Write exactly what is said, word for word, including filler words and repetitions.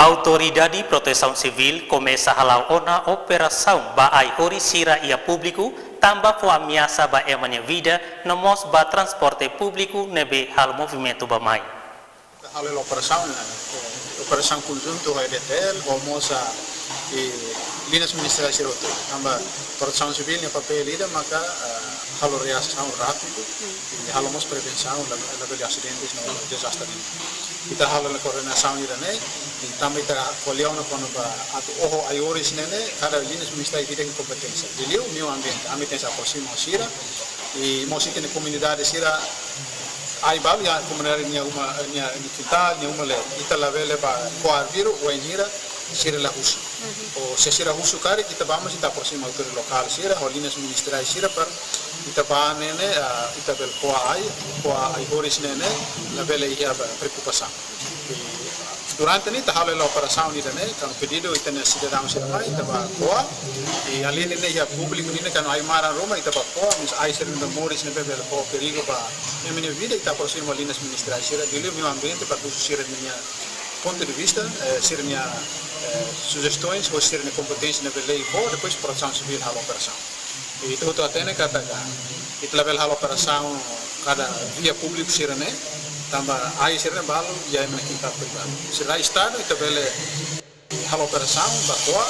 Autoridade Protesaun Sivíl komesa hala'o ona operasaun ba ai-horis sira iha públiku, tanba fó ameasa ba ema nia vida, no mós ba transporte públiku ne'ebé halo movimentu ba mai. Halo operasaun ne'e, eh, operasaun konjuntu ho E D T L, ho mós, eh, liñas ministeriais sira hotu. Tanba Protesaun Sivíl nia papél ida maka, eh, halo reasaun rápidu, i halo mós prevensaun, la, labele asidentes no dezastre. Ita halo ona koordenasaun ida-ne'e, i tanba ita ko'alia ona kona-ba atu oho ai-horis ne'e ne'e, kada liñas ministeriais nia kompeténsia. Liuliu meiu ambiente, ami tenke aproxima sira, i mós ita-nia komunidade sira, ai balu iha komunidade nia uma, nia, nia kintál, nia uma, le ita labele ba ko'a arbiru, wainhira sira la husu. Ou se sira husu karik, ita ba mós ita aproxima autoridade lokál sira, ho liñas ministeriais sira para ita ba ne'e ne'e, ah, ita bele ko'a ai, ko'a ai-horis ne'e ne'e, labele iha ba preokupasaun. I durante ne'e ita halo hela operasaun ida-ne'e, kuandu pedidu ita-nia sidadaun sira mai, ita ba ko'a, i alin ne'e iha públiku ne'e ne'e kuandu ai maran ruma, ita ba ko'a, mós ai sira-ne'ebé moris ne'ebé bele fó perigu ba ema nia vida, ita aproxima liñas ministeriais sira, liuliu meiu ambiente para husu sira-nia pontu de vista, eh, sira-nia, eh, sujestaun, ou sira-nia kompeténsia ne'ebé lei fó, depois Protesaun Sivíl halo operasaun. I ita hotu hatene katak ita labele halo operasaun kada via públiku sira-ne'e, tanba ai sira-ne'e balu iha ema nia kintál privadu. Sira Estadu, ita bele halo operasaun ba ko'a,